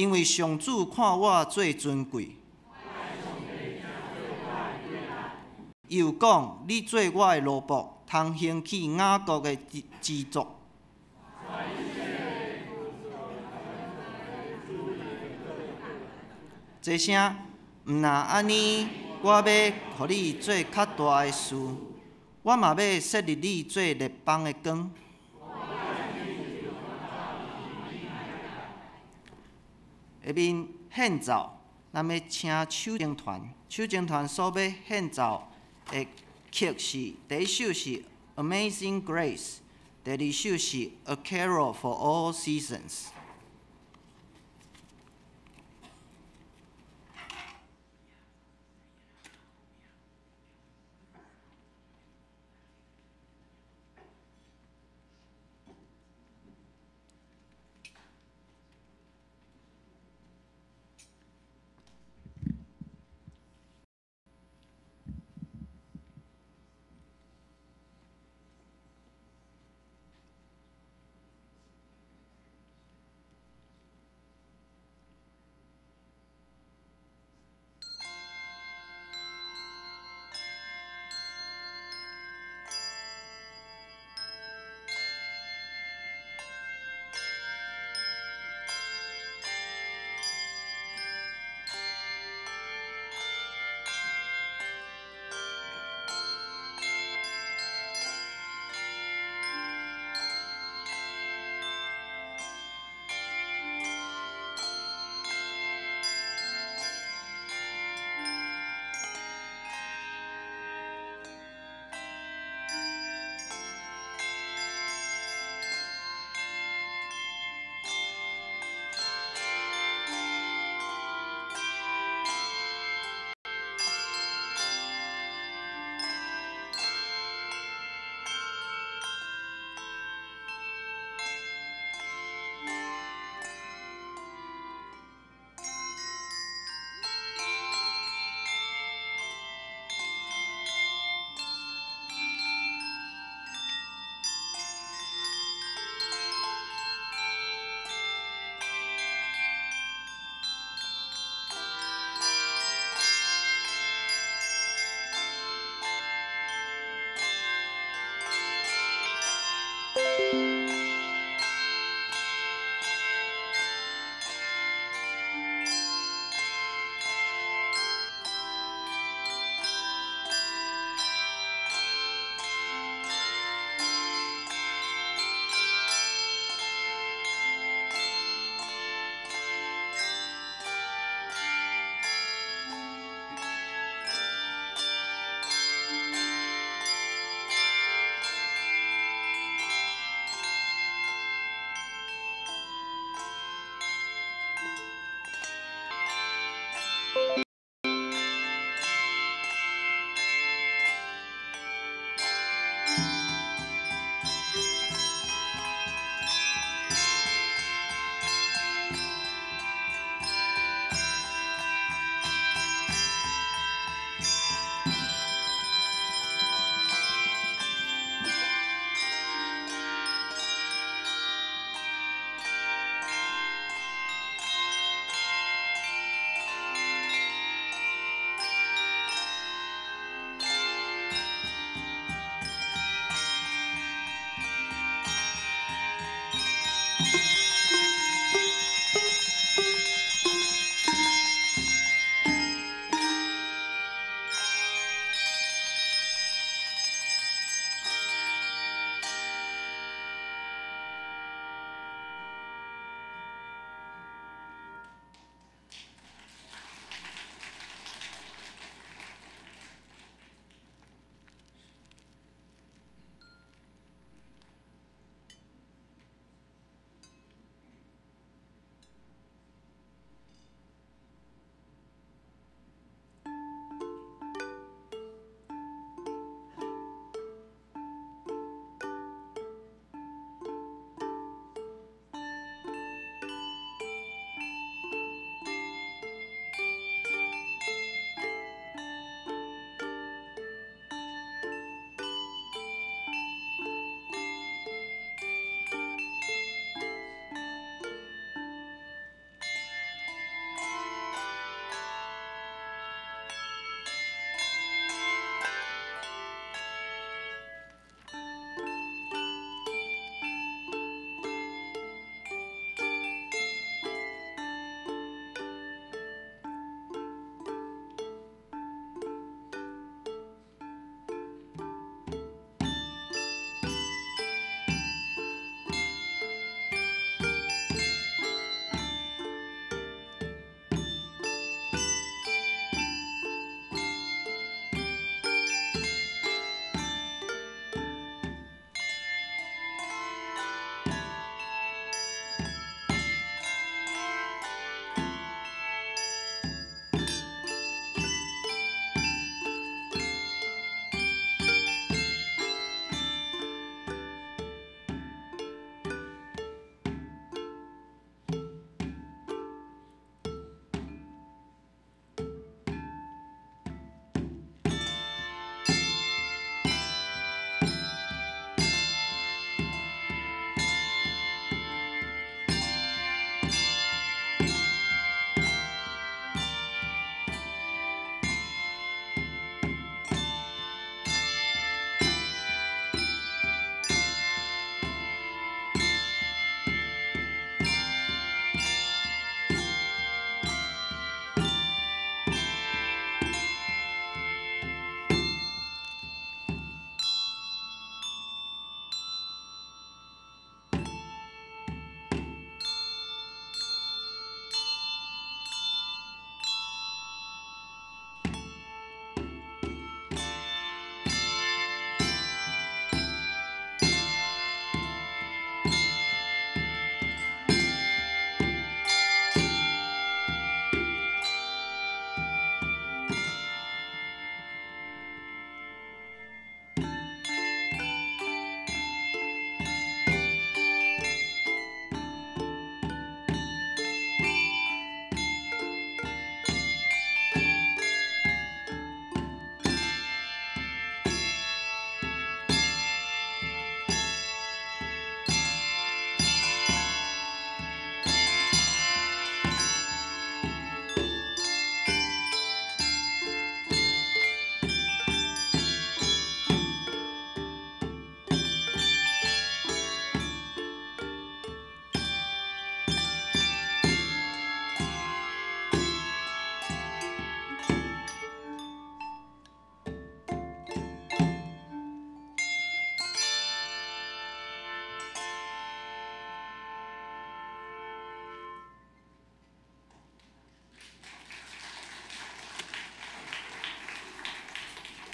因為上主看我做尊貴。又講：你做我的奴僕，通興起雅各的支族。這聲，毋若按呢，我欲予你做較大的事，我嘛欲設立你做列邦的光。下面獻奏，咱欲請手鐘團，手鐘團所欲獻奏的曲是，第一首是《Amazing Grace》，第二首是《A Carol for All Seasons》。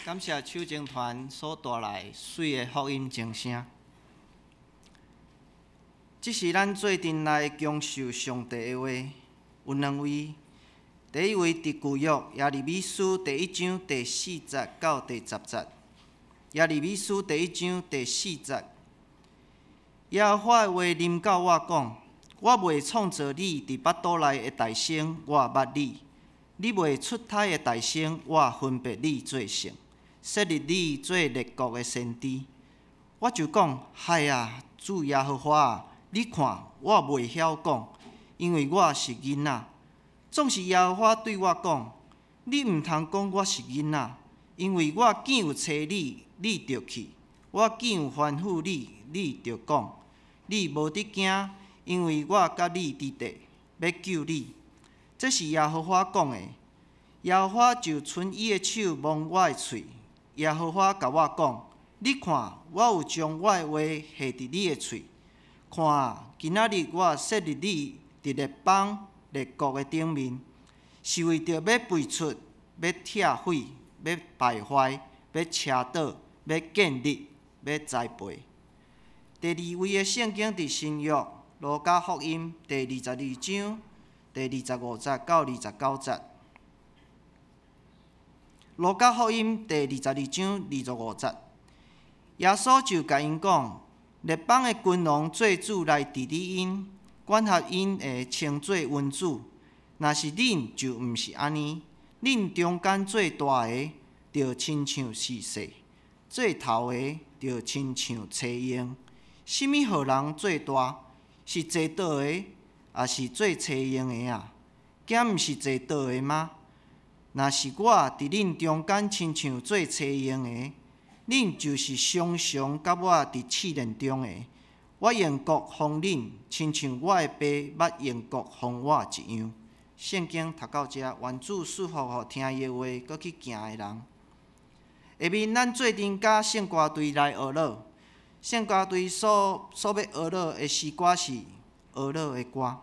感謝手鐘團所帶來媠的福音鐘聲。這是咱做陣來享受上帝的話，有兩位。第一位佇舊約耶利米書第一章第四節到第十節。耶利米書第一章第四節，耶和華的話臨到我講：我未創造你佇腹肚內的大生，我捌你；你未出胎的大生，我分別你做聖，設立你做列國的先知。我就講：害啊，主耶和華啊！你看，我袂曉講，因為我是囡仔。總是耶和華對我講：你毋通講我是囡仔，因為我見有差你，你就去；我見有吩咐你，你就講。你無得驚，因為我佮你佇佇，欲救你。這是耶和華講的。耶和華就伸伊的手摸我的喙。耶和華共我講：你看，我有將我的話下佇你的喙。看啊，今仔日我設立你佇列邦列國的頂面，是為著欲拔出、欲拆毀、欲敗壞、欲車倒、欲建立、欲栽培。第二位的聖經佇新約路加福音第22章第25節到29節。路加福音第二十二章二十五節，耶穌就共𪜶講：列邦的君王做主來治理𪜶，管轄𪜶的稱做恩主。若是恁就毋是按呢，恁中間做大的，著親像是細；做頭的，著親像差役。啥物予人做大？是坐桌的，抑是做差役的啊？敢毋是坐桌的嗎？若是我佇恁中間親像做差役的，恁就是常常佮我佇試煉中的。我用國予恁，親像我的爸捌用國予我一樣。聖經讀到遮，願主賜福予聽伊的話，閣去行的人。下面咱做陣佮聖歌隊來學樂。聖歌隊所欲學樂的詩歌是學樂的歌。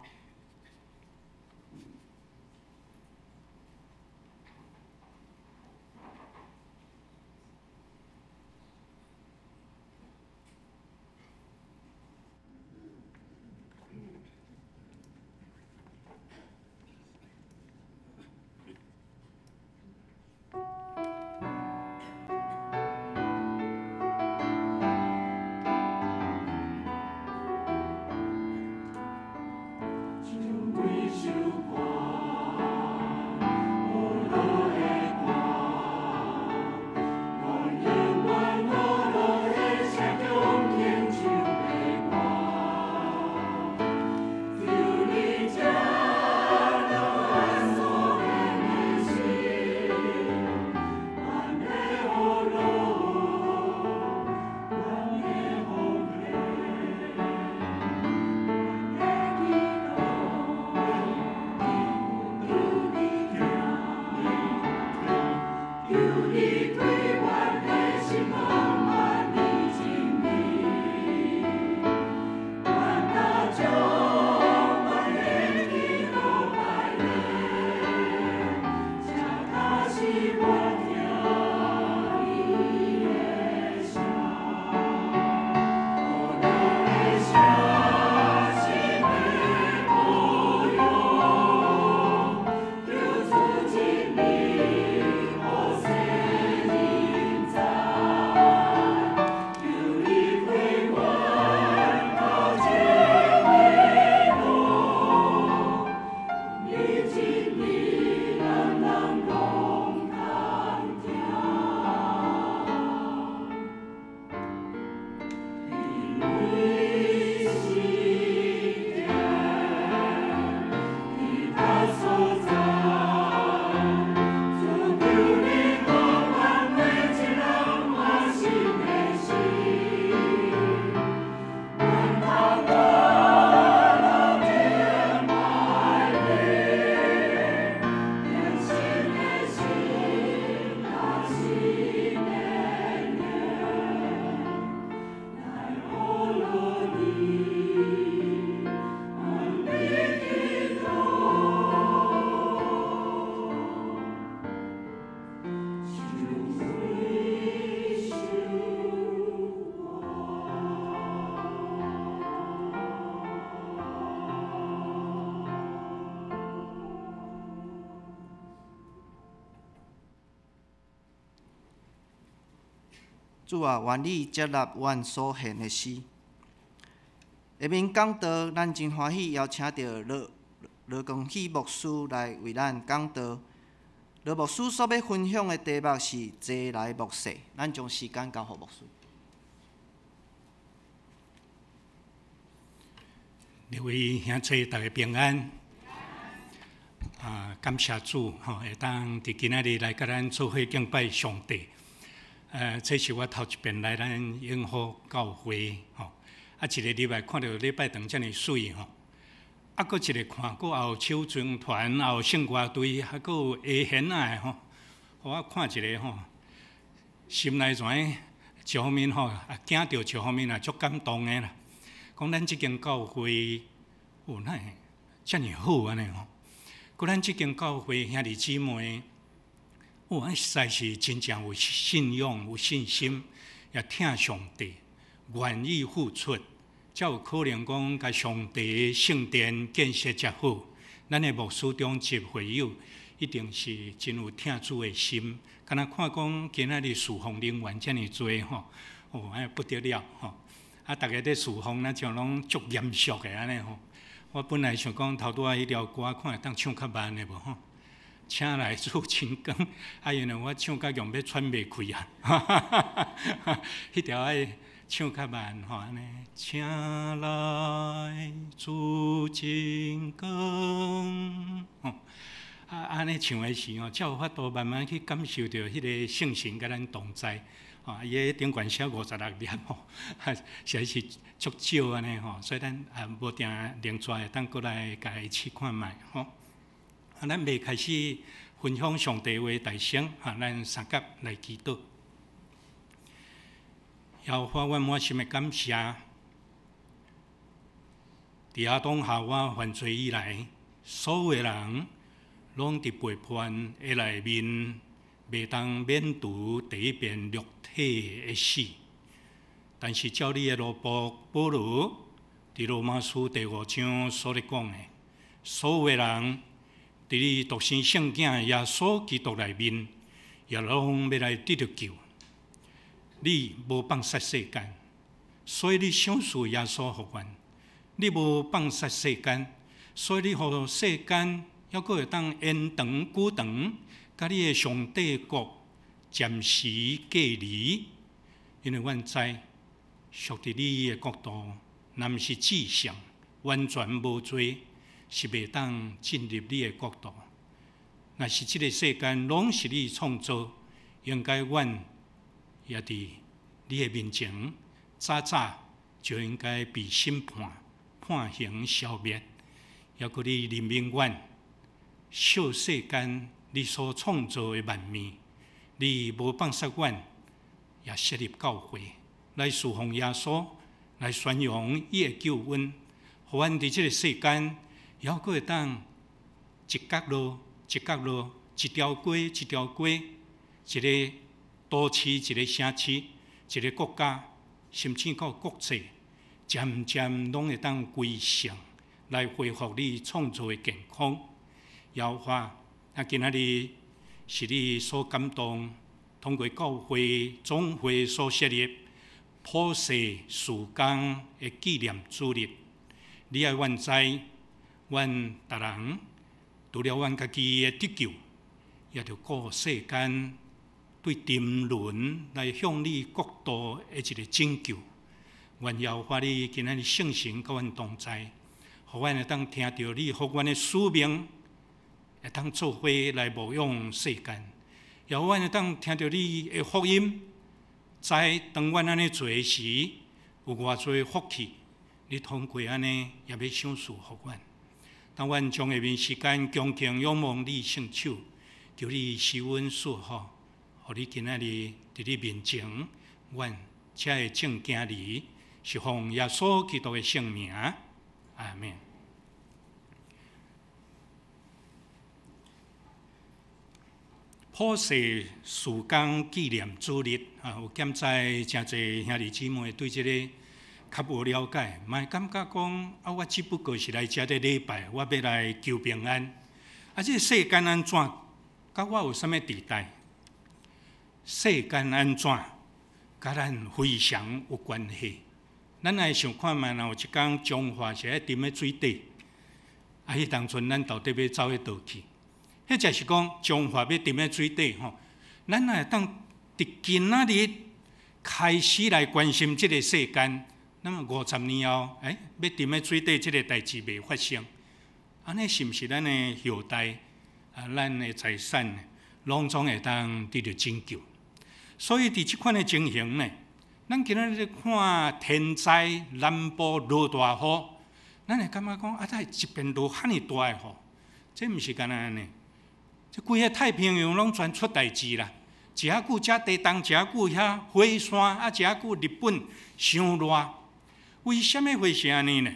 主啊，願你接納阮所獻的詩。下面講道，咱真歡喜邀請著羅羅光喜牧師來為咱講道。羅牧師所欲分享的題目是“齊來默世”，咱將時間交予牧師。各位兄弟，大家平安。啊，感謝主，吼，會當佇今仔日來佮咱做伙敬拜上帝。這是我頭一遍來咱永福教會，吼。啊，一个禮拜看著禮拜堂遮爾媠吼。啊，閣一个看，閣也有手鐘團，也有聖歌隊，還閣有下弦仔的吼。予我看一个吼，心內怎一方面吼，啊，驚著一方面也足感動的啦。講咱這間教會，哦，哪會遮爾好按呢吼？閣咱這間教會兄弟姊妹，哦，實在是真正有信仰、有信心，也疼上帝，願意付出，才有可能講共上帝的聖殿建設遮好。咱的牧師長執會友一定是真有疼主的心。敢若看講今仔日侍奉人員遮爾濟吼，哦，按呢不得了吼！啊，逐家咧侍奉，若像攏足嚴肅的按呢吼。我本來想講頭拄仔彼條歌，看會當唱較慢的無吼？請來主真光，啊，因為我唱甲強欲喘袂氣啊！彼條愛唱較慢吼，按呢。請來主真光，吼啊，按呢唱的時吼，才有法度慢慢去感受著彼個聖神佮咱同在。吼，伊個頂懸寫56粒吼，實在是足少按呢吼，所以咱也無定另跩會當閣來共伊試看覓吼。啊，咱未開始分享上帝話大先，哈，咱三甲來祈禱。耶和華，阮滿心的感謝，佇亞當夏娃犯罪以來，所有的人攏佇背叛的內面，袂當免除第一遍肉體的死。但是照你的奴僕保羅佇羅馬書第五章所咧講的，所有的人佇你獨生聖子耶穌基督內面，也攏欲來得著救。你無放殺世間，所以你賞賜耶穌予阮。你無放殺世間，所以你予世間猶閣會當延長久長，佮你的上帝國暫時隔離。因為阮知，屬佇你的國度，若毋是至聖，完全無罪，是袂當進入你的國度。若是這个世間攏是你創造，應該阮也佇你的面前，早早就應該被審判、判刑消滅。猶閣你憐憫阮，惜世間你所創造的萬物，你無放殺阮，也設立教會來侍奉耶穌，來宣揚伊的救恩，予阮佇這个世間，猶閣會當一角落一角落，一條街一條街，一个都市一个城市，一个國家，甚至到國際，漸漸攏會當歸聖，來恢復你創造的健康。耶和華，啊，今仔日是你所感動，通過教會總會所設立普世事工的紀念主日。你愛阮知，阮逐人除了阮家己的得救，也著顧世間對沉淪來向你國度的一个拯救。願耶和華你今仔日聖神佮阮同在，予阮會當聽著你予阮的使命，會當做伙來牧養世間。也予阮會當聽著你的福音，知當阮按呢做時，有偌濟福氣。你通過按呢，也欲賞賜予阮。當阮將下面時間恭敬仰望你聖手，求你賜阮賜福，予你今仔日佇你面前，阮才會正行兒，是奉耶穌基督的聖名，阿們。普世事工紀念主日啊，有見在誠濟兄弟姊妹對這个較無了解，嘛會感覺講啊，我只不過是來遮咧禮拜，我欲來求平安。啊，這个世間按怎，佮我有啥物佇代？世間按怎，佮咱非常有關係。咱來想看覓，若有一工彰化是愛沉佇水底，啊，彼當陣咱到底欲走去佗去？彼者是講彰化欲沉佇水底吼，咱若會當佇今仔日開始來關心這个世間，那麼50年後，欲沉佇水底這个代誌袂發生，按呢是毋是咱的後代啊，咱的財產攏總會當得著拯救？所以佇這款的情形呢，咱今仔日咧看天災南部落大雨，咱會感覺講啊，怎會一遍落遐爾大的雨？這毋是干焦按呢，這規个太平洋攏全出代誌啦！這遐久遮地動，這遐久遐火山，啊，這遐久日本傷熱，為啥物會是按呢呢？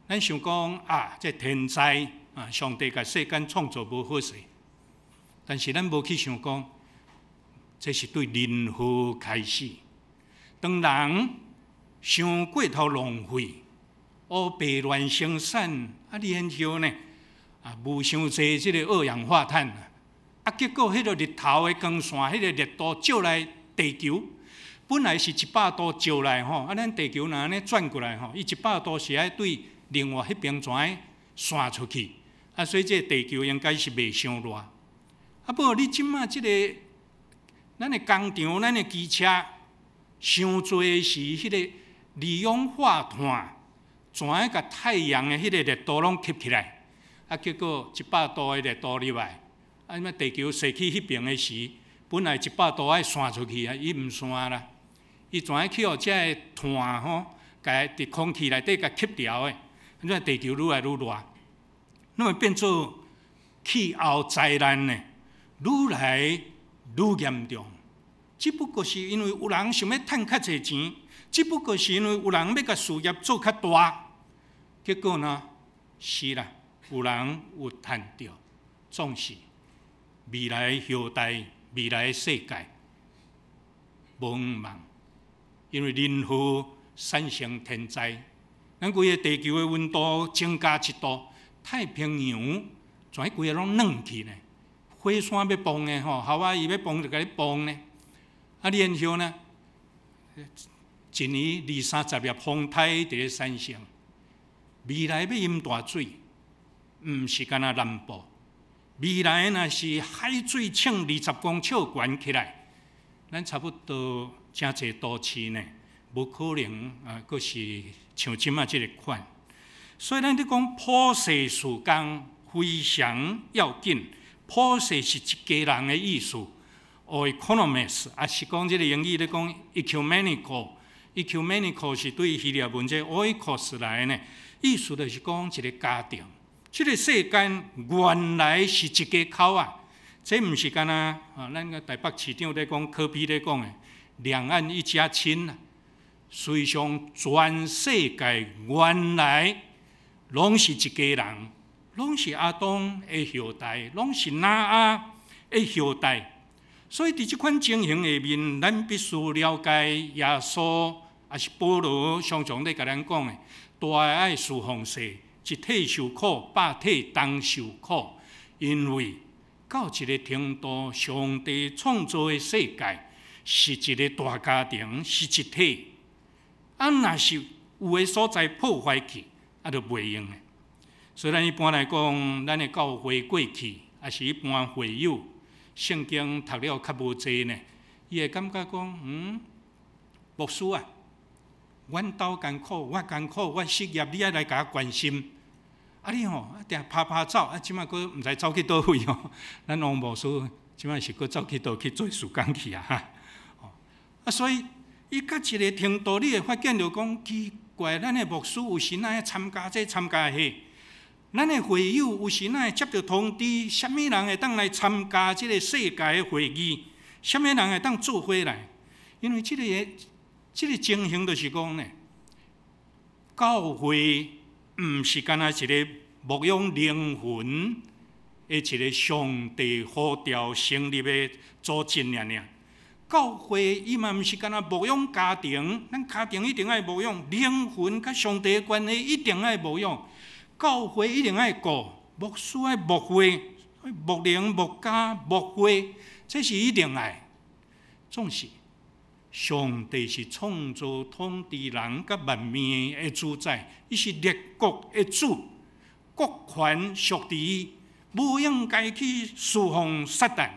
咱想講啊，這天災啊，上帝共世間創造無好勢，但是咱無去想講，這是對人禍開始。當人傷過頭浪費，烏白亂生產，啊，然後呢，啊，無傷濟這个二氧化碳啊，結果彼个日頭的光線，彼个熱度照來地球，本來是100度照來吼，啊，咱地球若按呢轉過來吼，伊100度是愛對另外彼邊怎散出去，啊，所以這个地球應該是袂傷熱。啊，不過你這馬這个，咱的工廠、咱的機車，傷濟是彼个二氧化碳，怎樣共太陽的彼个熱度攏吸起來，啊，結果100度的熱度入來，啊，按地球踅去彼邊的時，本來一百度愛散出去啊，伊毋散啦，伊怎樣去予這个碳吼，共佇空氣內底共吸牢的，按怎地球愈來愈熱，那麼變做氣候災難呢，愈來愈嚴重。只不過是因為有人想欲趁較濟錢，只不過是因為有人欲共事業做較大，結果呢，是啦，有人有趁著，總是未來後代、未來世界無望，因為人禍產生天災，咱規个地球的溫度增加1度，太平洋全規个攏軟去呢，火山欲崩的吼，夏威夷欲崩就共你崩呢。啊，然後呢，一年二三十粒風颱佇咧產生，未來欲淹大水，毋是干焦南部，未來若是海水衝20公尺懸起來，咱差不多誠濟都市呢，無可能啊，閣是像這馬這个款。所以咱咧講普世事工非常要緊，普世是一家人的意思。Oikonomos，抑是講這个英語咧講 ecumenical，ecumenical 是對希臘文這 oikos 來呢，意思就是講一个家庭。這个世間原來是一家口啊，這毋是干焦啊，咱个台北市長咧講，柯 P 咧講的，兩岸一家親啊。實際上，全世界原來攏是一家人，攏是亞當的後代，攏是挪亞的後代。所以，佇這款情形下面，咱必須了解耶穌，抑是保羅常常咧共咱講的，大的愛事奉細，一體受苦，百體同受苦。因為到一个程度，上帝創造的世界是一个大家庭，是一體。啊，若是有的所在破壞去，啊，就袂用的。雖然一般來講，咱的教會過去，抑是一般會友，聖經讀了較無濟呢，伊會感覺講，牧師啊，阮兜艱苦，我艱苦，我失業，你愛來共我關心。啊你吼，啊定拍拍走，啊這馬閣毋知走去佗位吼。咱王牧師這馬是閣走去佗去做事工去啊？哈。啊，所以伊到一个程度，你會發現著講奇怪，咱的牧師有時哪會參加這參加彼，咱的會友有時哪會接著通知，啥物人會當來參加這个世界的會議，啥物人會當做伙來？因為這个情形就是講呢，教會毋是干焦一个牧養靈魂的一个上帝呼召成立的組織爾爾。教會伊嘛毋是干焦牧養家庭，咱家庭一定愛牧養靈魂，佮上帝的關係一定愛牧養。教會一定愛顧，牧師愛牧會、牧靈、牧家、牧會，這是一定愛。總是上帝是創造統治人佮萬物的主宰，伊是列國的主，國權屬佇伊，無應該去侍奉撒旦。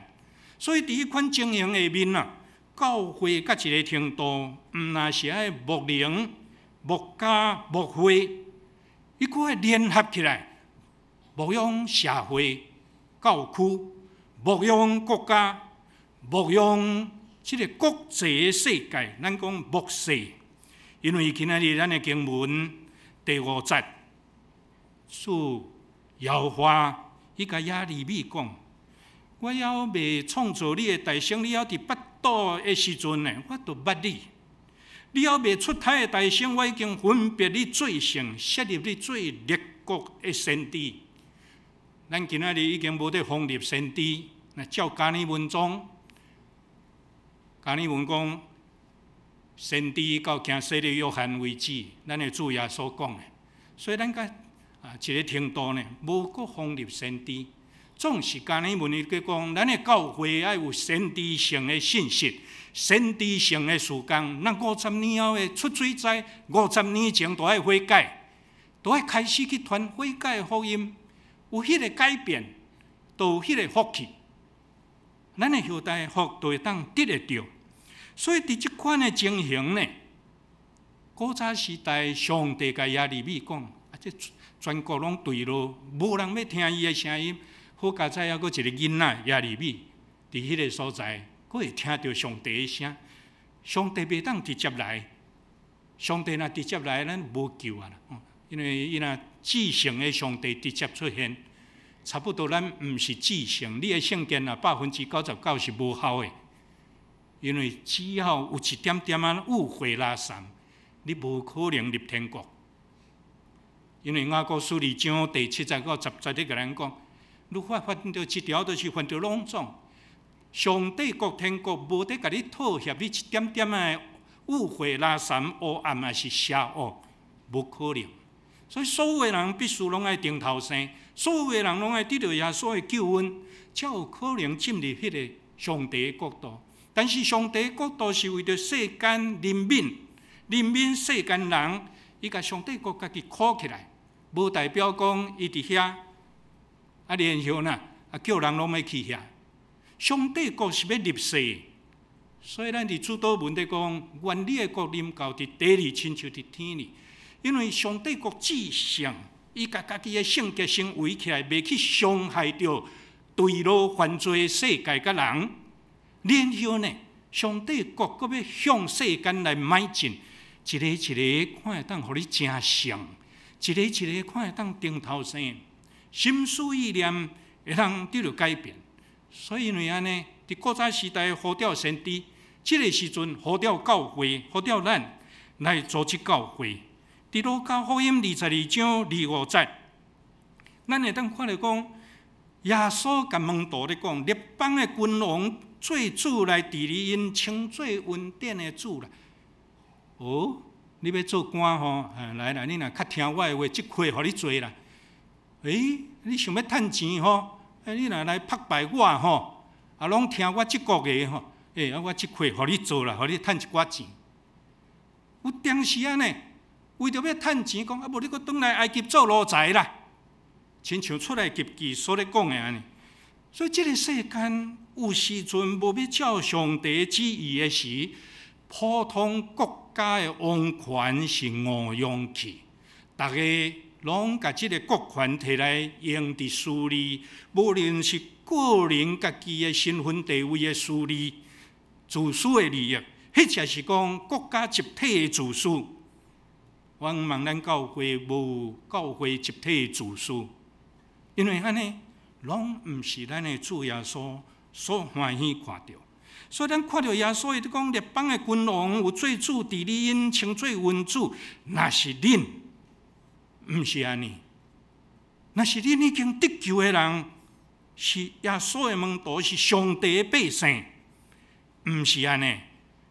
所以佇彼款情形下面啊，教會到一个程度，毋但是愛牧靈、牧家、牧會，伊閣愛聯合起來，牧養社會、教區，牧養國家，牧養這个國際的世界，咱講牧世。因為今仔日咱的經文第五節，主耶和華伊共耶利米講：我猶未創造你的大生，你猶佇腹肚的時陣呢，我就捌你。你猶未出胎的大生，我已經分別你做聖，設立你做列國的先知。咱今仔日已經無咧封立先知，若照加爾文宗，加爾文講先知到行洗禮約翰為止，咱的主耶穌講的，所以咱佮一个程度呢，無閣封立先知。總是加爾文伊閣講，咱的教會愛有先知性的信息，先知性的事工。咱五十年後的出水災，五十年前就愛悔改，就愛開始去傳悔改的福音，有彼个改變，就有彼个福氣。咱的後代福就會當得會著。所以佇這款的情形呢，古早時代上帝共耶利米講，啊，這全國攏墜落，無人欲聽伊的聲音。好佳哉，猶閣一个囡仔耶利米，佇彼个所在，閣會聽著上帝的聲。上帝袂當直接來，上帝若直接來，咱無救啊啦。因為伊若至聖的上帝直接出現，差不多咱毋是至聖，你的聖言啊，99%是無效的。因為只要有一點點仔誤會拉散，你無可能入天國。因為雅各書二章第七節到十節咧共咱講，愈犯犯著一條，就是犯著攏總。上帝國天國無咧共你妥協，你一點點仔誤會拉散黑暗抑是邪惡，無可能。所以所有的人必須攏愛重頭生，所有的人攏愛得著耶穌的救恩，才有可能進入彼个上帝的國度。但是上帝的國度是為著世間憐憫，憐憫世間人，伊共上帝國家己箍起來，無代表講伊佇遐，啊，然後呢，啊叫人攏欲去遐。上帝國是欲入世，所以咱佇主禱文咧講，願你的國臨到佇地裡，親像佇天裡。因為上帝國至聖，伊共家己的聖潔先圍起來，袂去傷害著墜落犯罪的世界佮人。然後呢，上帝國閣欲向世間來邁進，一個一個看會當予你成聖，一個一個看會當重頭生，心思意念會當得著改變。所以因為按呢，佇古早時代呼召先知，這个時陣呼召教會，呼召咱來組織教會。佇路加福音22章25節，咱會當看著講，耶穌共門徒咧講，列邦的君王做主來治理𪜶，稱做恩典的主啦。哦，你欲做官吼？來來，你若較聽我的話，這塊予你做啦。欸，你想欲趁錢吼？欸，你若來膜拜我吼，啊，攏聽我這國的吼，欸，啊，我這塊予你做啦，予你趁一寡錢。有當時按呢，為著欲趁錢，講啊，無你閣轉來埃及做奴才啦，親像出埃及記所咧講的按呢。所以這个世間有時陣無欲照上帝旨意的時，普通國家的王權是誤用去，逐家攏共這个國權提來用佇私利，無論是個人家己的身份地位的私利、自私的利益，或者是講國家集體的自私。我望咱教會無教會集體的自私，因為按呢，攏毋是咱的主耶穌所歡喜看著。所以咱看著耶穌伊咧講，列邦的君王有做主治理𪜶，稱做恩主，若是恁，毋是按呢，若是恁已經得救的人，是耶穌的門徒，是上帝的百姓，毋是按呢。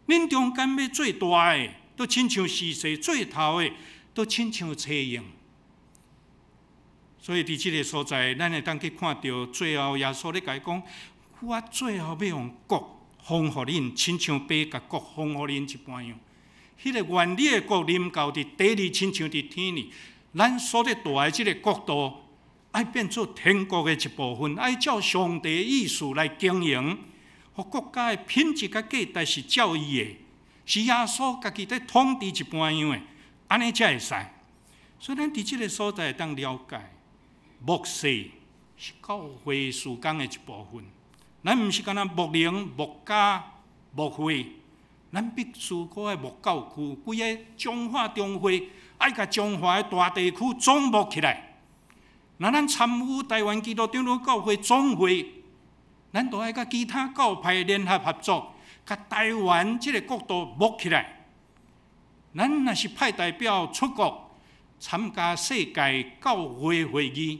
恁中間欲做大的，都親像司祭；做頭的，都親像差役。所以佇這个所在，咱會當去看著最後耶穌咧共伊講：我最後欲予國豐予恁，親像爸共國豐予恁一般樣。彼個願你的國臨到佇地裡，親像佇天裡。咱所咧蹛的這个國度，愛變做天國的一部分，愛照上帝的意思來經營，予國家的品質佮價值是照伊的，是耶穌家己咧統治一般樣的，按呢才會使。所以咱佇這个所在會當了解，牧師是教會事工的一部分。咱毋是干焦牧靈、牧家、牧會，咱必須閣愛牧教區，規个彰化中會愛共彰化的大地區總牧起來。若咱參與台灣基督長老教會總會，咱都愛佮其他教派聯合合作，共台灣這个國度牧起來。咱若是派代表出國參加世界教會會議，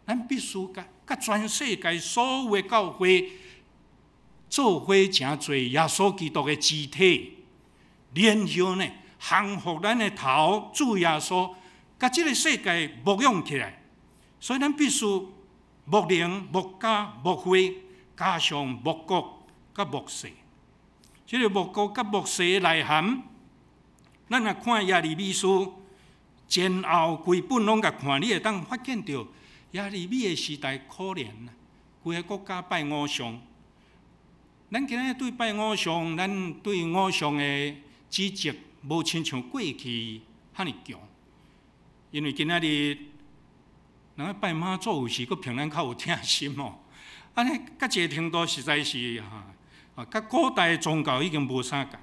咱必須共佮全世界所有的教會做伙成做耶穌基督的肢體，然後呢，降服咱的頭主耶穌，共這个世界牧養起來。所以咱必須牧靈、牧家、牧會，加上牧國佮牧世。這个牧國佮牧世的內涵，咱若看耶利米書前後規本攏共看，你會當發現著耶利米的時代可憐啊，規个國家拜偶像。咱今仔日對拜偶像，咱對偶像的指責無親像過去遐爾強，因為今仔日人拜媽祖有時閣憑咱較有疼心哦。按呢，到這个程度實在是哈，啊，佮古代宗教已經無相仝。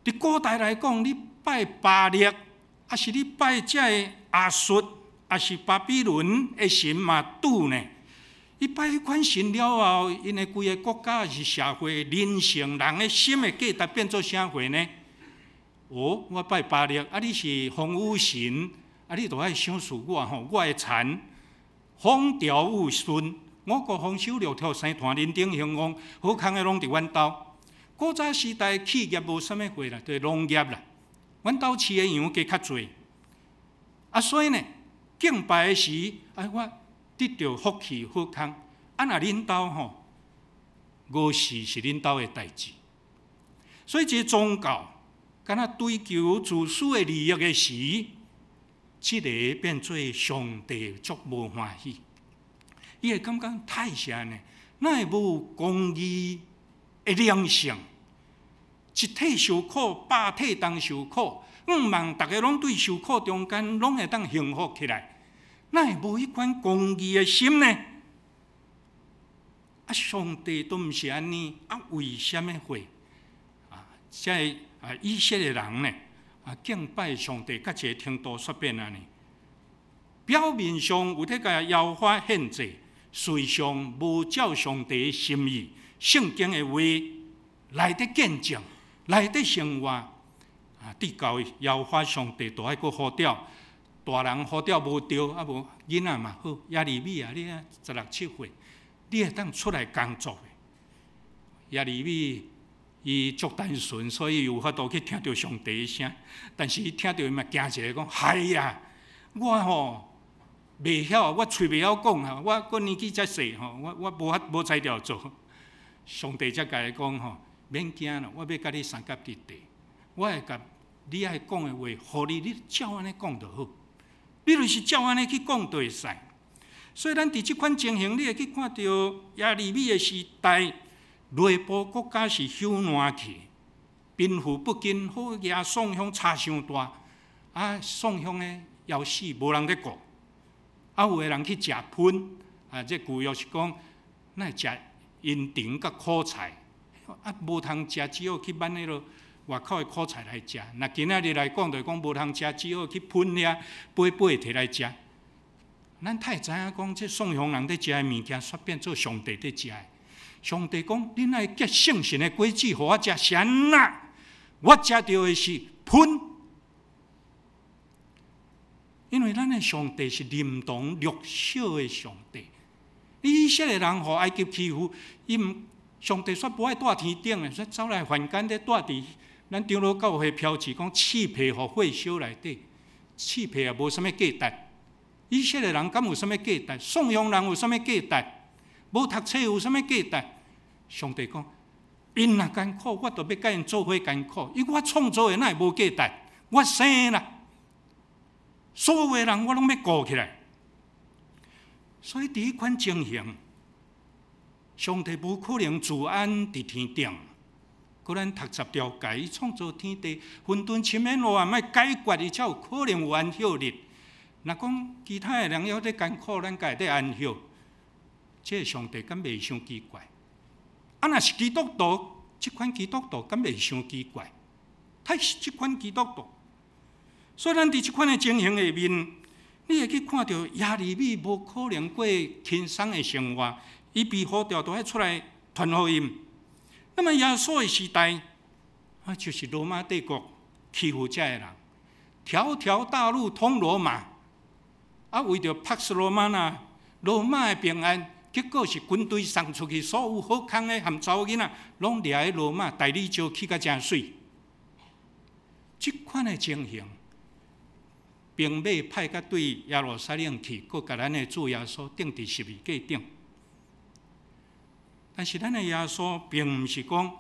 佇古代來講，你拜巴力，抑是你拜這个亞述，抑是巴比倫的神瑪杜呢？伊拜彼款神了後，𪜶的規个國家是社會、人性、人的心的價值變做啥貨呢？哦，我拜巴力，啊，你是風雨神，啊，你著愛賞賜我吼，我的田風調雨順，五穀豐收，六畜生湠，人丁興旺，好康的攏佇阮兜。古早時代企業無啥物貨啦，就是農業啦。阮兜飼的羊加較濟，啊，所以呢，敬拜的時，哎，我得著福氣好康。啊，若恁兜吼無事是恁兜的代誌。所以這個宗教，敢若追求自私的利益的時，這个變做上帝足無歡喜。伊會感覺太是按呢？哪會無公義的靈性？一體受苦，百體同受苦，向望逐家攏對受苦中間攏會當幸福起來，哪會無彼款公義的心呢？啊，上帝都毋是按呢，啊，為啥物會？啊，這个啊，以色列人呢？啊，敬拜上帝到這个程度煞變按呢？表面上有咧共耶和華獻祭，事實上無照上帝的心意，聖經的話來咧見證，來咧生活。啊，對到耶和華上帝都愛閣呼召，大人呼召無著，啊無囡仔嘛好，耶利米啊，你啊十六七歲，你會當出來工作的。耶利米伊足單純，所以有法度去聽著上帝的聲。但是伊聽著伊嘛驚一下，講：哎呀，我吼袂曉，我喙袂曉講啊，我閣年紀遮細吼，我無法無才調做。上帝才共伊講吼，免驚啦，我欲佮你相佮佇地，我會共你愛講的話，予你，你照按呢講就好。你就是照按呢去講就會使。所以咱佇這款情形，你會去看著耶利米的時代，內部國家是朽爛去，貧富不均，好額宋鄉差傷大，啊，宋鄉的枵死，無人咧顧，啊，有的人去食噴，啊，這舊約是講，咱會食茵蔯佮苦菜，啊，無通食，只好去挽彼个外口的苦菜來食。若今仔日來講，就是講無通食，只好去噴遐買買提來食。咱太知影講，這宋鄉人咧食的物件，煞變做上帝咧食的。上帝講：恁愛結聖神的果子，予我食，是按怎？我食著的是噴，因為咱的上帝是憐憫弱小的上帝。以色列人予埃及欺負，伊毋上帝煞無愛蹛天頂的，煞走來凡間咧蹛佇咱長老教會標誌講刺皮予火燒內底，刺皮也無啥物價值。以色列人敢有啥物價值？宋鄉人有啥物價值？無讀冊有啥物價值？上帝講： 𪜶若艱苦，我就欲佮𪜶做伙艱苦。伊我創造的，哪會無價值？我生啦，所有的人我攏欲顧起來。所以佇彼款情形，上帝無可能自安佇天頂。閣咱讀十條誡，伊創造天地，混沌深淵黑暗，愛解決伊才有可能有安息日。若講其他的人猶咧艱苦，咱家會得安息，這個上帝敢袂傷奇怪？啊，若是基督徒，這款基督徒敢袂傷奇怪？太是這款基督徒，所以咱佇這款的情形下面，你會去看著耶利米無可能過輕鬆的生活，伊被呼召都愛出來傳福音。那麼耶穌的時代，啊，就是羅馬帝國欺負這的人，條條大路通羅馬，啊，為著 Pax Romana，羅馬的平安，結果是軍隊送出去，所有好康的含查某囡仔，攏掠去羅馬，大理石起甲誠媠。這款的情形，兵馬派甲對耶路撒冷去，閣共咱的主耶穌釘佇十字架頂。但是咱的耶穌並毋是講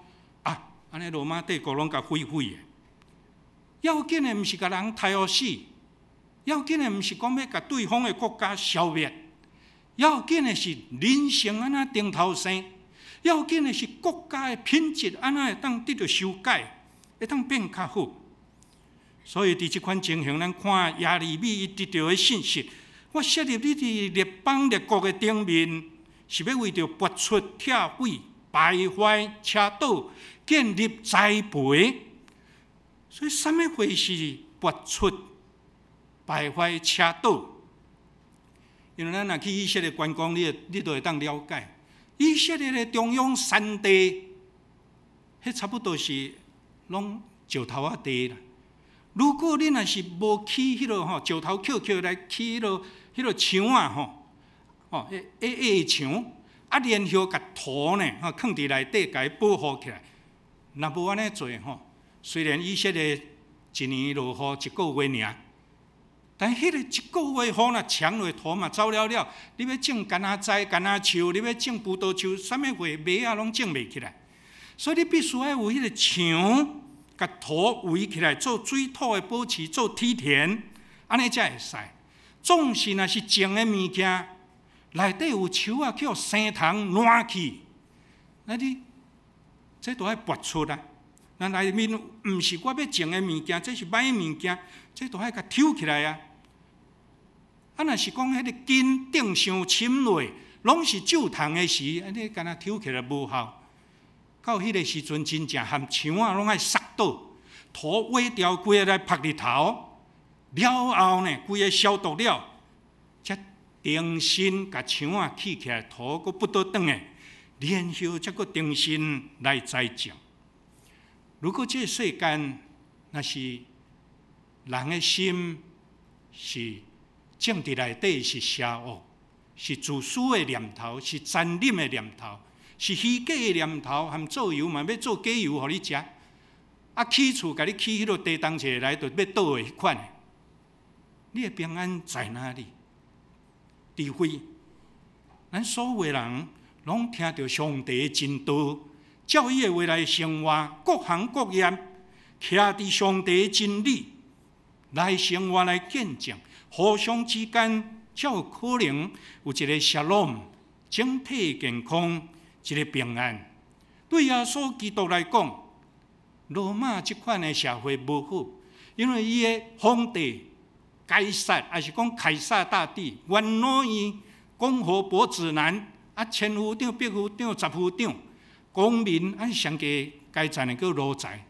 啊，按呢羅馬帝國攏共毀毀的。要緊的毋是共人刣予死，要緊的毋是講欲共對方的國家消滅，要緊的是人性按怎重頭生，要緊的是國家的品質按怎會當得著修改，會當變較好。所以佇這款情形，咱看耶利米伊得著的信息，我設立你佇列邦列國的頂面，是欲為著撥出、拆毀、敗壞、車倒、建立、栽培。所以，啥物貨是撥出、敗壞、車倒？因為咱若去以色列觀光，你就會當了解。以色列的中央山地，彼差不多是攏石頭仔地啦。如果你若是無起彼個吼石頭抾抾來起彼個牆仔吼，吼，彼矮矮的牆，啊，然後共土呢，吼，囥佇內底，共伊保護起來。若無按呢做吼，雖然以色列一年落雨一個月爾，但彼個一個月雨若牆落土嘛走了了，你欲種柑仔栽、柑仔樹，你欲種葡萄樹，啥物貨麥仔攏種袂起來。所以你必須愛有彼個牆，共土圍起來，做水土的保持，做梯田，按呢才會使。總是若是種的物件，內底有樹仔去予生蟲爛去，那你這都愛撥出來。那內面毋是我欲種的物件，這是歹物件，這都愛共抽起來啊。啊，若是講彼個根釘傷深落，攏是蛀蟲的時，按呢敢若抽起來無效。到彼個時陣，真正含牆仔攏愛殺倒，土挖掉，規个來曝日頭，了後呢，規个消毒了，才重新共牆仔起起來，土閣撥倒轉來，然後才閣重新來栽種。如果這個世間若是人的心是種佇內底是邪惡，是自私的念頭，是殘忍的念頭，是虛假的念頭，含做油嘛欲做假油予你食，啊起厝共你起彼落地動車來，就欲倒的彼款的，你的平安在哪裡？除非咱所有的人攏聽著上帝的真道，照伊的話來生活，各行各業，徛佇上帝的真理來生活來見證，互相之間才有可能有一個 shalom，整體健康，一個平安。對耶穌基督來講，羅馬這款的社會無好，因為伊的皇帝該撒，抑是講凱撒大帝，元老院、共和伯子男，啊，千夫長、百夫長、十夫長，公民啊，上低階層的叫奴才。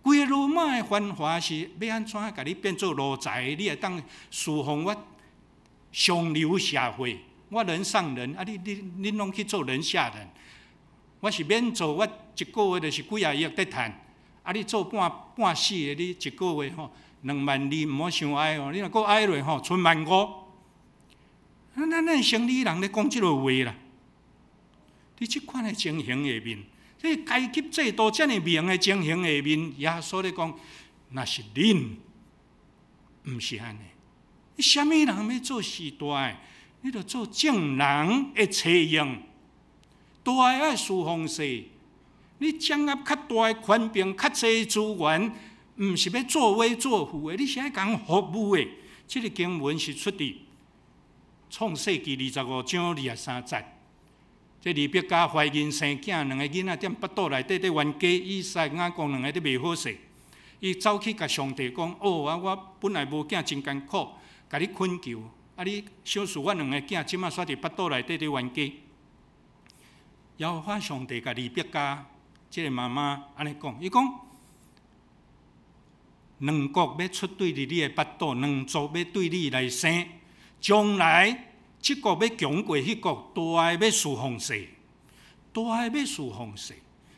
規个羅馬的繁華是欲按怎共你變做奴才？你會當侍奉我上流社會，我人上人，啊你你恁攏去做人下人。我是免做，我一個月就是幾仔億佇趁，啊你做半半死的，你一個月吼2萬2，毋好傷矮哦，你若閣矮落吼，賰萬5。咱生理人咧講這个話啦，佇這款的情形下面，這個階級制度遮爾明的情形下面，耶穌咧講，若是恁，毋是按呢，你啥物人欲做序大的，你著做眾人的冊用，大的愛侍奉細，你掌握較大的權柄、較濟資源，毋是欲作威作福的，你是愛共服務的。這个經文是出佇創世記25章23節。這利百加懷孕生囝，兩个囡仔踮腹肚內底咧冤家，以撒、雅各兩个咧袂好勢。伊走去共上帝講：哦啊，我本來無囝真艱苦，共你懇求，啊你賞賜我兩个囝，這馬煞佇腹肚內底咧冤家。耶和華上帝共利百加這个媽媽按呢講，伊講：兩國欲出對佇你的腹肚，兩族欲對你來生，將來這國欲強過彼國，大的欲侍奉細，大的欲侍奉細。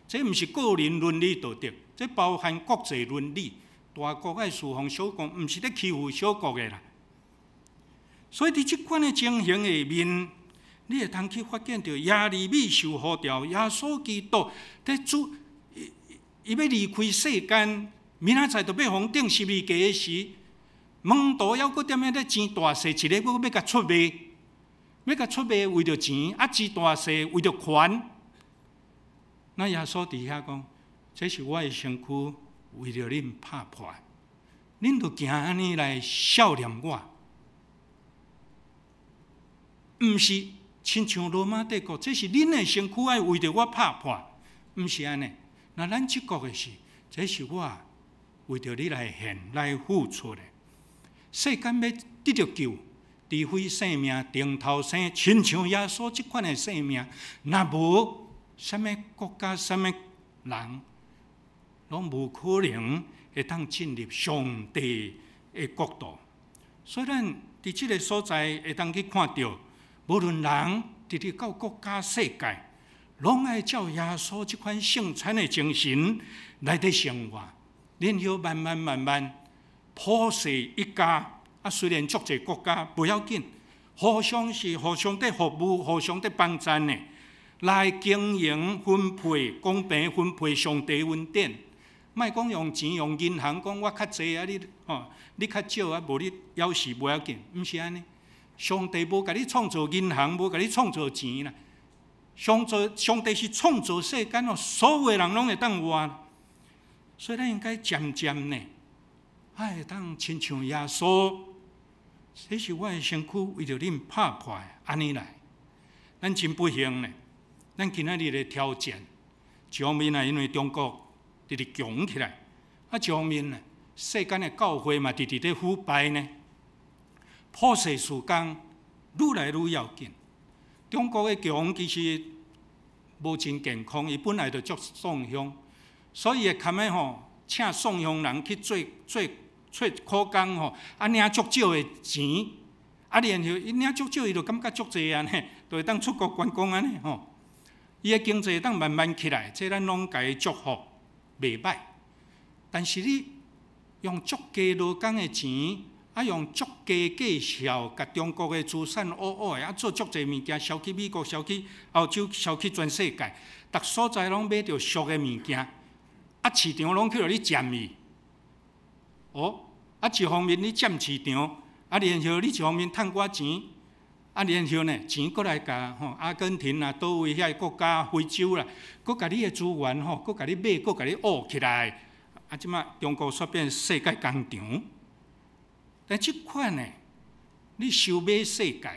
這毋是個人倫理道德，這包含國際倫理。大國愛侍奉小國，毋是咧欺負小國的啦。所以佇這款的情形下面，你會通去發現著耶利米受呼召，耶穌基督佇主伊伊欲離開世間，明仔載就欲予釘十字架的時，門徒猶閣踮遐咧爭大細，一个閣欲共出賣，欲共出賣為著錢，啊爭大細為著權。那耶穌佇遐講：這是我的身軀，為著恁拍破，恁著行按呢來數念我。毋是親像羅馬帝國，這是恁的身軀愛為著我拍破，毋是按呢。那咱這國的是，這是我為著你來獻來付出的。世間欲得著救，除非生命重頭生，親像耶穌這款的生命，若無啥物國家、啥物人，攏無可能會當進入上帝的國度。所以咱佇這个所在會當去看著，無論人直直到國家世界，攏愛照耶穌這款聖餐的精神來佇生活，然後慢慢慢慢普世一家。啊，雖然足濟國家無要緊，互相是互相佇服務、互相佇幫贊的，來經營分配公平分配上帝恩典。莫講用錢用銀行講我較濟啊，你吼你較少啊，無你枵死無要緊，毋是按呢。上帝無共你創造銀行，無共你創造錢啦。上造上帝是創造世間哦，所有的人攏會當活。所以咱應該漸漸呢，會當親像耶穌，這是我的身軀，為著恁拍破的，按呢來。咱真不幸呢，咱今仔日的挑戰，一方面啊，因為中國直直強起來，啊，一方面呢，世間的教會嘛，直直咧腐敗呢。普世事工愈來愈要緊。中國的強其實無真健康，伊本來就足喪鄉，所以會堪的吼，請喪鄉人去做做做苦工吼，啊領足少的錢，啊然後伊領足少，伊就感覺足濟按呢，就會當出國觀光按呢吼。伊的經濟會當慢慢起來，這咱攏共伊祝福，袂歹。但是你用足低勞工的錢，啊用足低價數，共中國的資產烏烏的，啊做足濟物件，銷去美國，銷去歐洲，銷去全世界，逐所在攏買著俗的物件，啊市場攏去予你佔去。哦，啊一方面你佔市場，啊然後你一方面趁寡錢，啊然後呢錢閣來共吼阿根廷啊，佗位遐個國家、非洲啦，閣共你的資源吼，閣共你買，閣共你挖起來，啊這馬中國煞變世界工廠。但這款呢，你收買世界，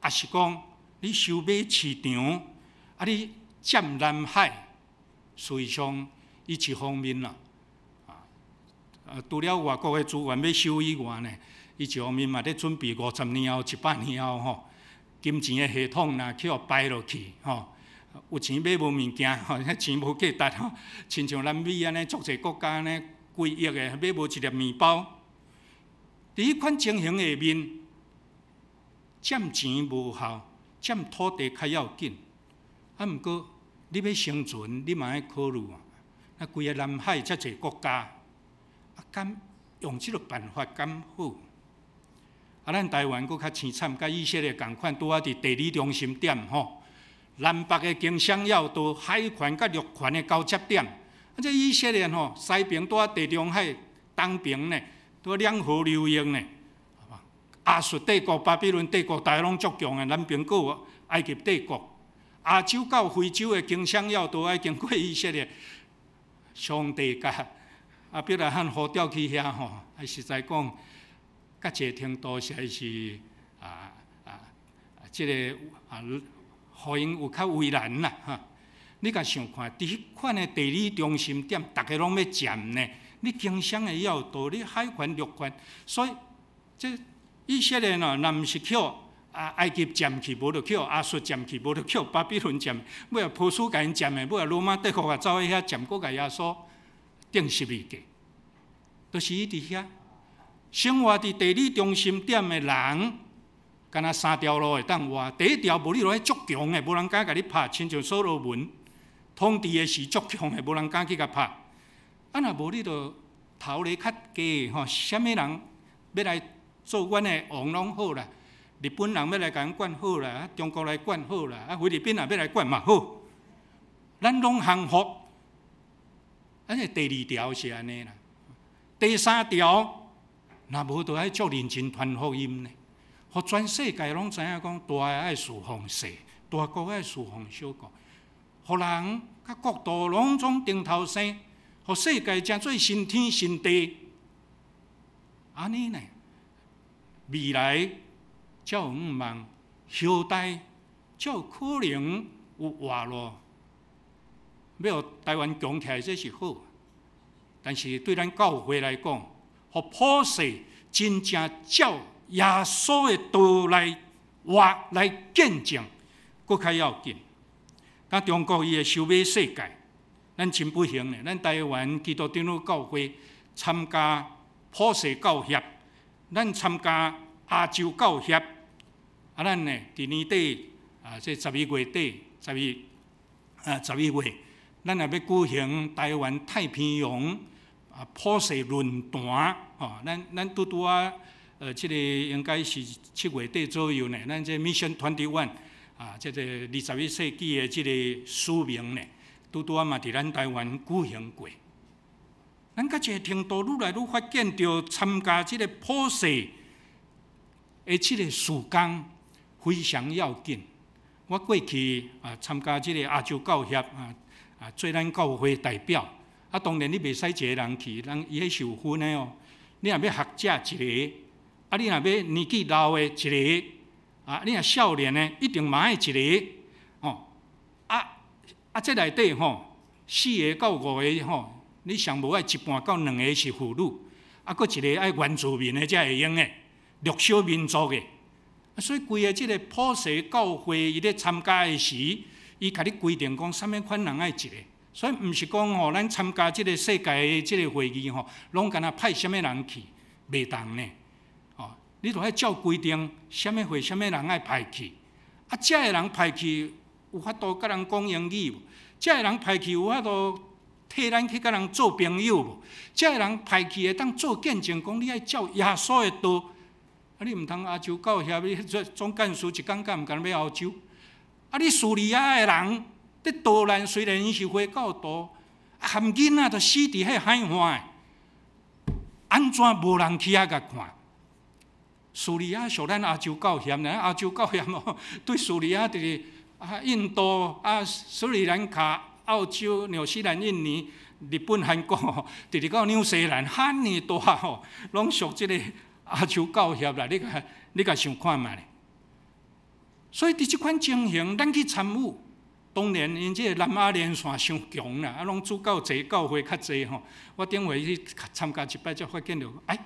抑是講你收買市場，啊你佔南海，事實上伊一方面啦，啊，除了外國的資源欲收以外呢，伊一方面嘛咧準備50年後、100年後吼，金錢的系統若去予敗落去吼，有錢買無物件吼，遐錢無價值吼，親像南美按呢，足濟國家呢，幾億的買無一粒麵包。佇彼款情形下面，佔錢無效，佔土地較要緊。啊，毋過你欲生存，你嘛愛考慮啊。啊，規个南海遮濟國家，啊，敢用這个辦法敢好？啊，咱台灣閣較凄慘，佮以色列仝款，拄仔佇地理中心點吼，南北的經商要道、海權佮陸權的交接點。啊，這以色列吼，西爿拄仔地中海，東爿呢，拄兩河流域呢。亞述帝國、巴比倫帝國，大家攏足強的，南爿閣有埃及帝國。亞洲到非洲的經商要道愛經過以色列。上帝共亞伯拉罕呼召去遐吼，實在講，到這個程度實在是這个予𪜶有較為難啦哈。你共想看，佇彼款的地理中心點，逐家攏欲佔呢。你經商的要道，你海權陸權，所以這以色列喏，若毋是予埃及佔去，無就予亞述佔去，無就予巴比倫佔，尾仔波斯共𪜶佔的，尾仔羅馬帝國也走去遐佔，閣共耶穌釘十字架，就是伊佇遐生活佇地理中心點的人，敢若三條路會當活。第一條無你就愛足強的，無人敢共你拍，親像所羅門統治的時足強的，無人敢去共拍。若無你就頭咧較低吼，啥物人欲來做阮的王攏好啦。日本人欲來共阮管好啦，中國來管好啦，菲律賓也欲來管嘛好，咱攏降服。這第二條是按呢啦，第三條，若無就愛足認真傳福音呢，予全世界攏知影講，大的愛侍奉細，大國愛侍奉小國，予人佮國度攏總頂頭生，予世界成做新天新地，按呢呢，未來才有向望，後代才有可能有活路。欲予台灣強起來，這是好，但是對咱教會來講，予普世真正照耶穌的道來活來見證，閣較要緊。當中國伊會收買世界，咱真不幸呢。咱台灣基督長老教會參加普世教協，咱參加亞洲教協，咱呢，佇年底這11月底，11月，咱也欲舉行台灣太平洋普世論壇，吼，咱拄拄仔，這个應該是7月底左右呢，咱這 Mission 21，這个21世紀的這个使命呢，拄拄仔嘛佇咱台灣舉行過。咱到這个程度，愈來愈發現著參加這个普世的這个事工非常要緊。我過去參加這个亞洲教協做咱教會代表，當然你袂使一个人去，人伊彼是有分的哦。你若欲學者一个，你若欲年紀老的一個，你若少年的一定嘛愛一個，吼。這內底吼，四个到五个吼，你上無愛一半到兩个是婦女，閣一个愛原住民的才會用的，弱小民族的。所以規个這个普世教會伊咧參加的時，伊共你規定講，啥物款人愛一个。所以毋是講吼，咱參加這个世界的這个會議吼，攏干焦派啥物人去，袂當呢。哦，你著愛照規定，啥物會啥物人愛派去。這个人派去有法度佮人講英語無？這个人派去有法度替咱去佮人做朋友無？這个人派去會當做見證，講你愛照耶穌的道。你毋通亞洲教協，你做總幹事一工敢毋敢欲歐洲？你敘利亞的人佇逃難，雖然𪜶是回教徒，含囡仔都死佇彼海岸，按怎無人去遐共看？敘利亞屬咱亞洲教協呢？亞洲教協哦，對敘利亞佇印度斯里蘭卡、澳洲、紐西蘭、印尼、日本、韓國，直直到紐西蘭，遐爾大吼，攏屬這个亞洲教協啦。你共想看覓咧？所以佇這款情形，咱去參與，當然𪜶這个南亞連線傷強啦，攏主教濟，教會較濟吼。我頂回去參加一擺，才發現著，哎，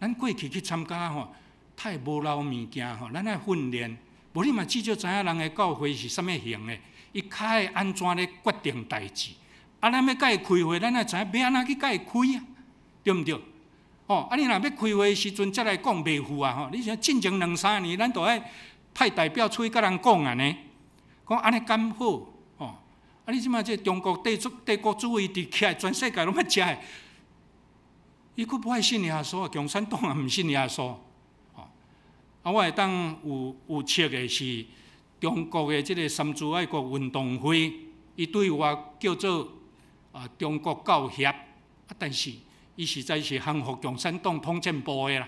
咱過去去參加吼，太無留物件吼，咱愛訓練，無你嘛至少知影人的教會是啥物型的，伊較會按怎咧決定代誌。咱欲共伊開會，咱愛知影欲按怎去共伊開啊，對毋對？吼，你若欲開會時陣才來講袂赴啊吼！你想進前兩三年，咱都愛派代表出去共人講按呢，講按呢敢好？吼！你這擺這中國帝國主義佇起來，全世界攏欲食的，伊閣無愛信耶穌，共產黨也毋信耶穌。吼！我會當有冊的是中國的這个三自愛國運動會，伊對外叫做中國教協，但是伊實在是降服共產黨統戰部的啦。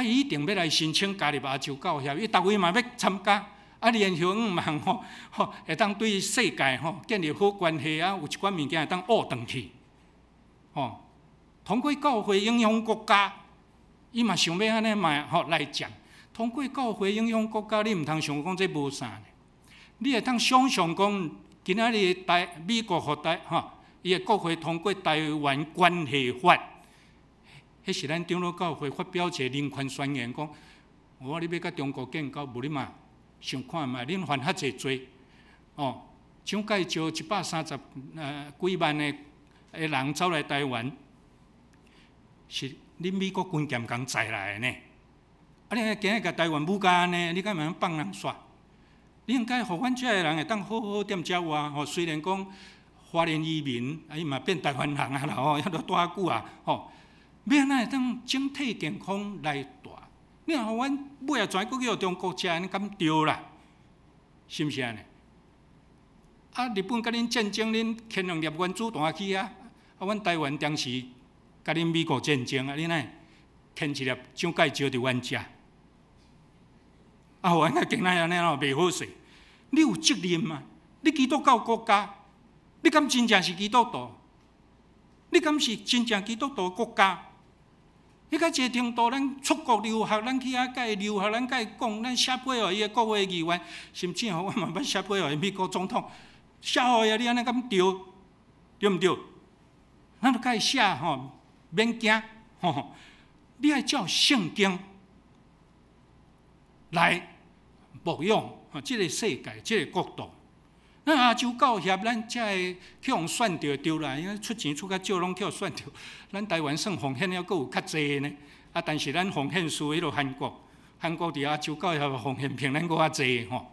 伊一定欲來申請加入亞洲教協，伊逐位嘛欲參加，啊，然後向望吼吼會當對世界吼建立好關係啊，有一寡物件會當學轉去，吼。通過教會影響國家，伊嘛想欲按呢嘛吼來講。通過教會影響國家，你毋通想講這無啥呢。你會當想象講，今仔日台美國予台吼，伊的國會通過台灣關係法，彼是咱長老教會發表一個人權宣言，講，我你欲佮中國建交，無你嘛想看覓，恁犯遐濟罪，哦，蔣介石130幾萬的人走來台灣，是恁美國軍艦共載來的呢？啊！你今日共台灣武甲按呢？你敢會放人煞？你應該予阮遮的人會當好好踮遮活吼。雖然講花蓮移民，啊伊嘛變台灣人啊啦吼，遐都蹛較久啊吼。欲按怎會當整體健康來蹛？你若予阮尾仔全閣去予中國食，按呢敢對啦？是毋是按呢？啊，日本佮恁戰爭，恁牽兩粒原子彈去啊！啊，阮台灣當時佮恁美國戰爭啊，你哪會牽一粒蔣介石佇阮遮？啊，予阮較今仔按呢吼，袂好勢。你有責任嗎？你基督教國家，你敢真正是基督徒？你敢是真正基督徒國家？彼個一個程度，咱出國留學，咱去遐共伊留學，咱共伊講，咱寫批予伊的國會議員，甚至吼，我嘛捌寫批予美國總統，寫予伊啊，你按呢敢對？對毋對？咱著共伊寫吼，免驚吼，你愛照聖經來牧養吼，這個世界，這個國度。咱亞洲教協，咱才會去予選著對啦，因為出錢出較少，攏去予選著。咱台灣算奉獻猶閣有較濟呢，啊，但是咱奉獻輸彼落韓國，韓國佇亞洲教協奉獻比咱閣較濟吼。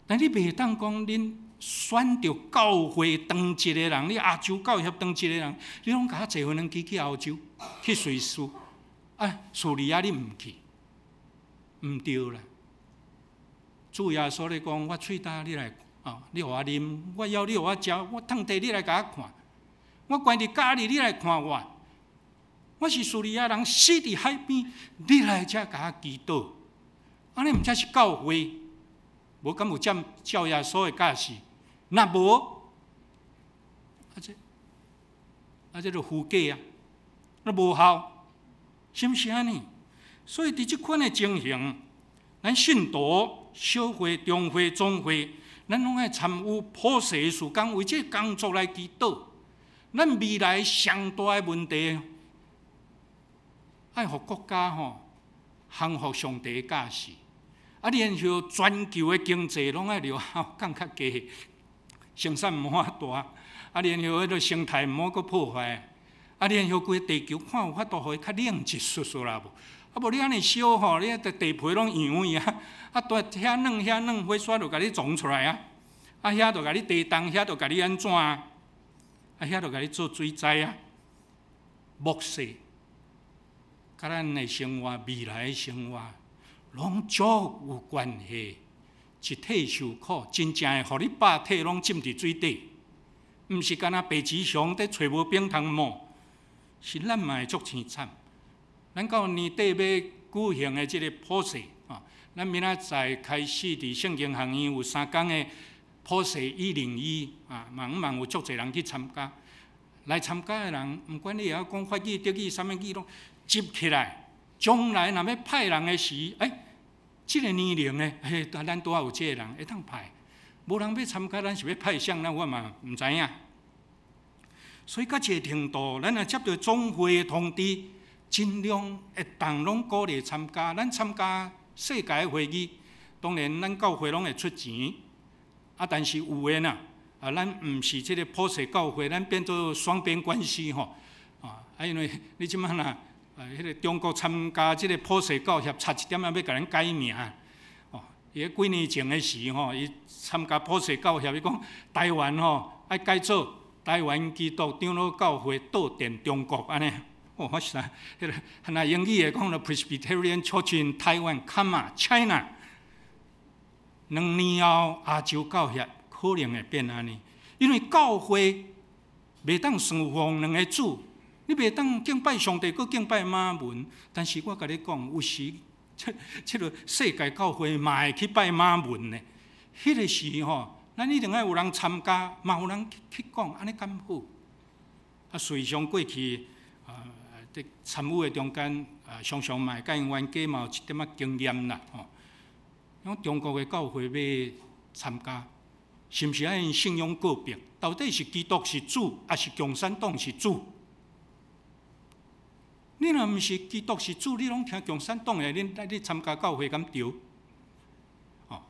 但你袂當講恁選著教會當一个人，你亞洲教協當一個人，你攏共我坐飛機去歐洲，去瑞士，啊，敘利亞你毋去，毋對啦。主耶穌咧講，我喙焦你來，啊，你予我啉；我枵你予我食；我褪地你來共我看；我關佇監裡你來看我。我是敘利亞人，死佇海邊，你來遮共我祈禱。按呢毋才是教會，無敢有照照耶穌的教示？若無，啊這就虛假啊，那無效，是毋是按呢？所以佇這款的情形，咱信徒、小會、中會、總會，咱攏愛參與普世的事工，為這個工作來祈禱。咱未來上大的問題，愛予國家吼降服上帝的教示，啊，然後全球的經濟攏愛著降較低，生產毋好大，啊，然後彼個生態毋好閣破壞，啊，然後規个地球看有法度予伊較冷一絲絲啦無？啊，無你按呢燒吼，你地地皮攏溶去啊！啊，蹛遐軟遐軟，火山就共你撞出來啊！啊，遐就共你地動，遐就共你按怎啊？啊，遐就共你做水災啊！末世，佮咱的生活、未來的生活，攏足有關係。一體受苦，真正會予你百體攏浸佇水底，毋是干焦白吉祥佇揣無冰通摸，是咱嘛會足凄慘。咱到年底欲舉行的這個普世啊，咱明仔載開始佇聖經學院有3工的普世101啊，茫茫有足濟人去參加。來參加的人，毋管你會曉講法語、德語、啥物語，攏集起來。將來若欲派人的時，欸，這個年齡的，嘿，咱拄仔有這個人會當派。無人欲參加，咱是欲派誰？咱我嘛毋知影。所以到這個程度，咱若接著總會的通知，盡量會當攏鼓勵參加。咱參加世界會議，當然咱教會攏會出錢。啊，但是有的呐，啊，咱毋是這個普世教會，咱變做雙邊關係吼。啊，因為你這擺若啊，彼個中國參加這個普世教協，差一點仔欲共咱改名。哦，伊幾年前的時吼，伊參加普世教協，伊講台灣吼愛改做台灣基督長老教會到電中國按呢。哦，我是啥？彼個若英語的講了 Presbyterian Church in Taiwan, comma China。2年後，亞洲教協可能會變按呢，因為教會袂當侍奉兩個主，你袂當敬拜上帝，閣敬拜瑪門。但是我共你講，有時這個世界教會嘛會去拜馬文呢？彼個時吼，咱一定愛有人參加，嘛有人去講，按呢敢好？啊，事實上過去啊，佇參與的中間啊，常常嘛會佮𪜶冤家嘛有一點仔經驗啦吼。講中國的教會欲參加，是毋是愛𪜶信仰告白？到底是基督是主，抑是共產黨是主？你若毋是基督是主，你攏聽共產黨的，你參加教會敢對？哦，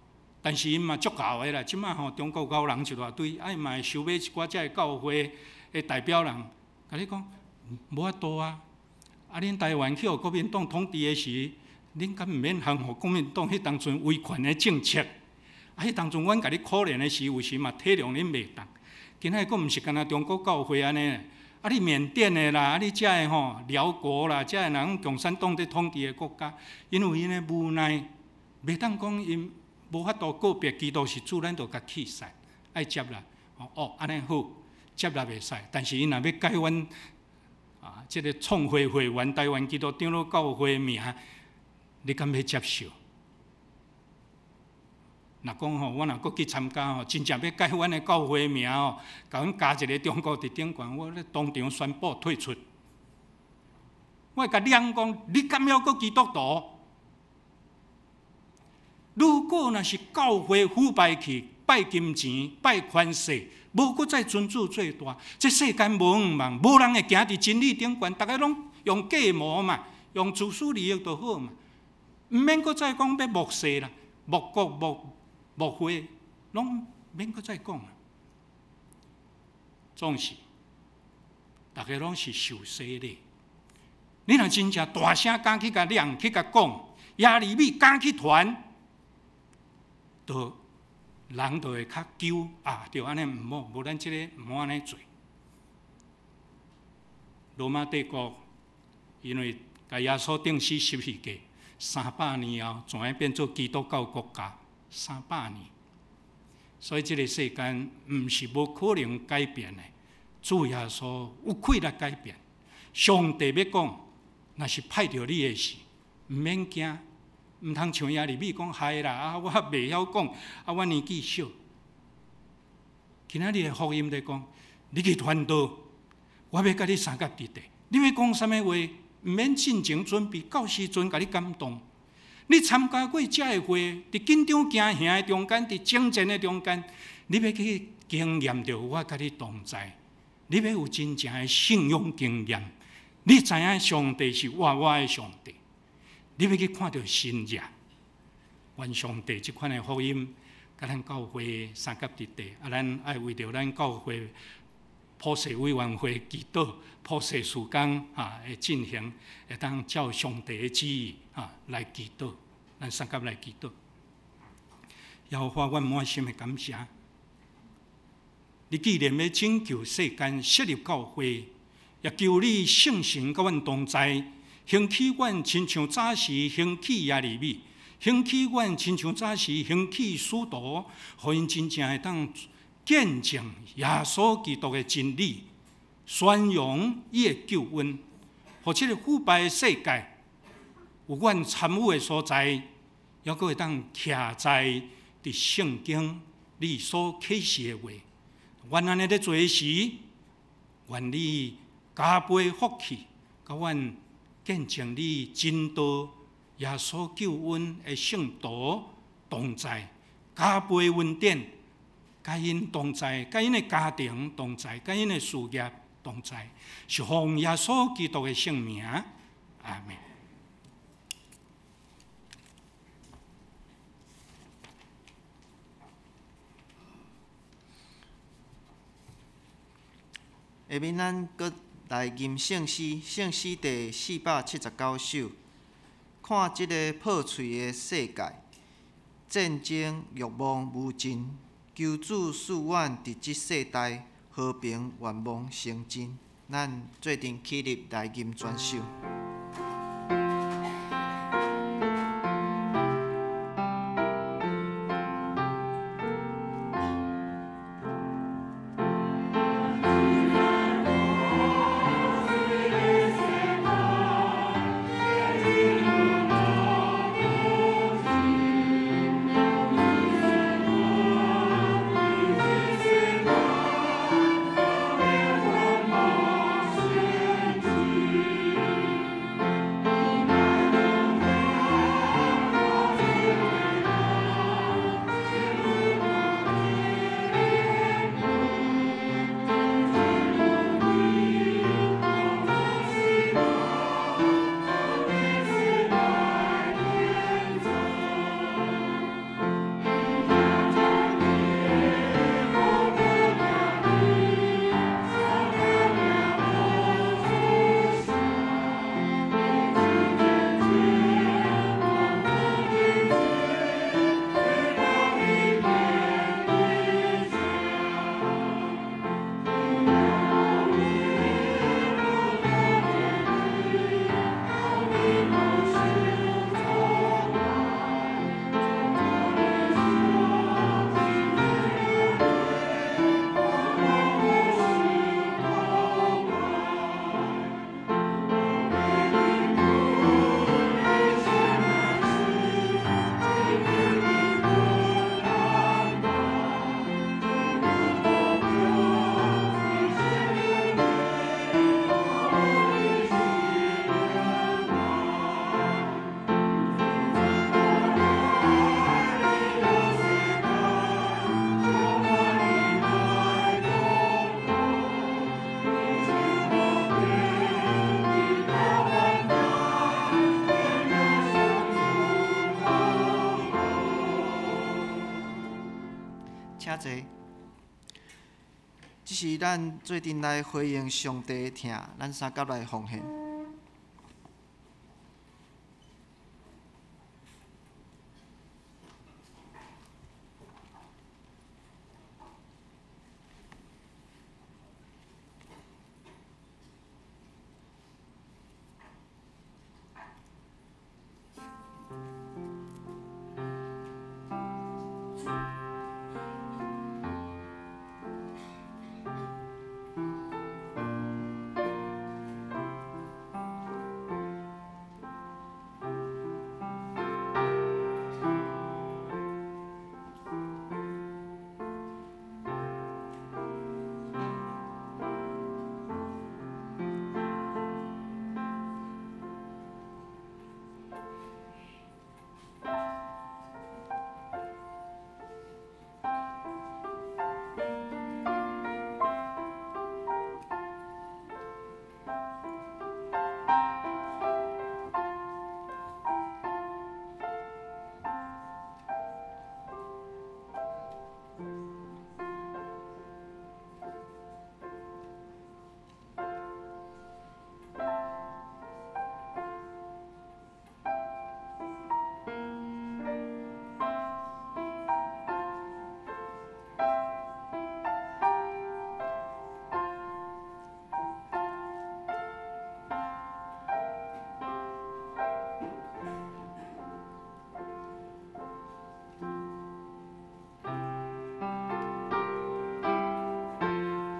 但是𪜶嘛足𠢕的啦，這馬吼中國𠢕人一大堆，啊𪜶嘛會收買一寡這个教會的代表人，共你講無法度啊！啊，恁台灣去予國民黨統治的時，恁敢毋免降予國民黨彼當陣威權的政策？啊，彼當陣阮共你可憐的時，有時嘛體諒恁袂當。今仔閣毋是干焦中國教會按呢？啊，你緬甸的啦，啊，你遮的吼寮國啦，遮的人共產黨佇統治的國家，𪜶有𪜶的無奈，袂當講𪜶無法度告白基督是主，咱就共棄殺，愛接納。哦，按呢好，接納會使，但是𪜶若欲改阮啊，這个創會會員台灣基督長老教會的名，你敢欲接受？若講吼，我若閣去參加吼，真正欲改阮的教會名吼，共阮加一个中國佇頂懸，我咧當場宣布退出。我會共念講，你敢猶閣基督徒？如果若是教會腐敗去，拜金錢、拜權勢，無閣再尊主做大，這世間無向望，無人會行佇真理頂懸，逐家攏用計謀嘛，用自私利益就好嘛，毋免閣再講欲牧師啦、牧國、牧會，攏免閣再講啦。總是，逐家攏是受洗禮。你若真正大聲敢去共念、去共講，耶利米敢去傳，就人就會較糾啊！著按呢毋好，無咱這个毋好按呢做。羅馬帝國因為共耶穌釘死十字架，300年後，轉變做基督教國家，三百年。所以這个世間毋是無可能改變的，主耶穌有氣力改變。上帝欲講，若是派著你的時，毋免驚，毋通像耶利米講害啦，啊，我袂曉講，啊，我年紀小。今仔日的福音咧講，你去傳道，我欲佮你相佮佇地。你欲講啥物話，毋免進前準備，到時陣共你感動。你參加過遮个會，佇緊張驚嚇的中間，佇征戰的中間，你欲去經驗著我佮你同在，你欲有真正的信仰經驗，你知影上帝是活活的上帝，你欲去看著神跡。願上帝這款的福音，佮咱教會相佮佇地，啊，咱愛為著咱教會普世委員會祈禱，普世事工啊的進行，會當照上帝的旨意啊來祈禱，咱相佮來祈禱。耶和華，阮滿心的感謝。你既然欲拯救世間，設立教會，也求你聖神佮阮同在，興起阮親像早時興起耶利米，興起阮親像早時興起使徒，予𪜶真正會當見證耶穌基督的真理，宣揚伊的救恩，予這个腐敗的世界有阮參與的所在，猶閣會當徛在佇聖經你所啟示的話。阮按呢咧做時，願你加倍福氣，共阮見證你真道耶穌救恩的聖徒同在，加倍恩典，佮𪜶同在，佮𪜶的家庭同在，佮𪜶的事業同在，是奉耶穌基督的聖名，阿們。下面咱閣來吟聖詩，聖詩第479首。看這个破碎的世界，戰爭欲望無盡，求主賜阮佇這世代和平願望成真。咱做陣起立來吟全首。請坐。這是咱做陣來回應上帝的疼，咱相佮來奉獻。